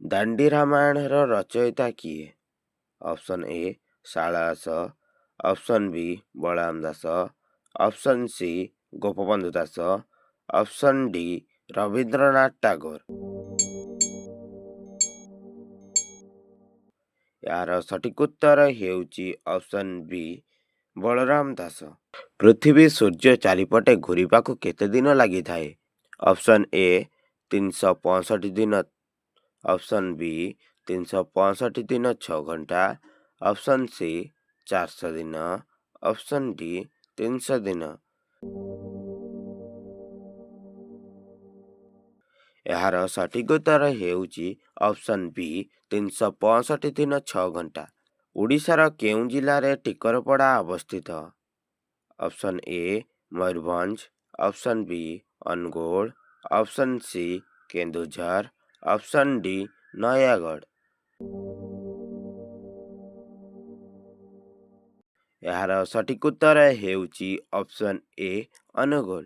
ଦାଣ୍ଡି ରାମାୟଣର ରଚୟିତା କିଏ? Option A Sarala Das, option B Balaram Das, option C Gopabandhu Das, option D Rabindranath Tagore. ଏହାର ସଠିକ୍ ଉତ୍ତର ହେଉଛି ଅପସନ୍ ବି ବଳରାମ ଦାସ। ପୃଥିବୀ ସୂର୍ଯ୍ୟ ଚାରିପଟେ ଘୂରିବାକୁ କେତେ ଦିନ ଲାଗିଥାଏ? ଅପସନ୍ ଏ 365 ଦିନ, ଅପସନ୍ ବି 365 ଦିନ 6 ଘଣ୍ଟା, ଅପସନ୍ ସି 400 ଦିନ, ଅପସନ୍ ଡି 300 ଦିନ। ଏହାର ସଠିକ୍ ଉତ୍ତର ହେଉଛି ଅପସନ୍ ବି 365 ଦିନ 6 ଘଣ୍ଟା। ଓଡ଼ିଶାର କେଉଁ ଜିଲ୍ଲାରେ ଟିକରପଡ଼ା ଅବସ୍ଥିତ? Option A Mayurbhanj, option B Angul, option C Keonjhar, option D Nayagarh. ଏହାର ସଠିକ୍ ଉତ୍ତର ହେଉଛି ଅପସନ୍ ଏ ଅନୁଗୁଳ।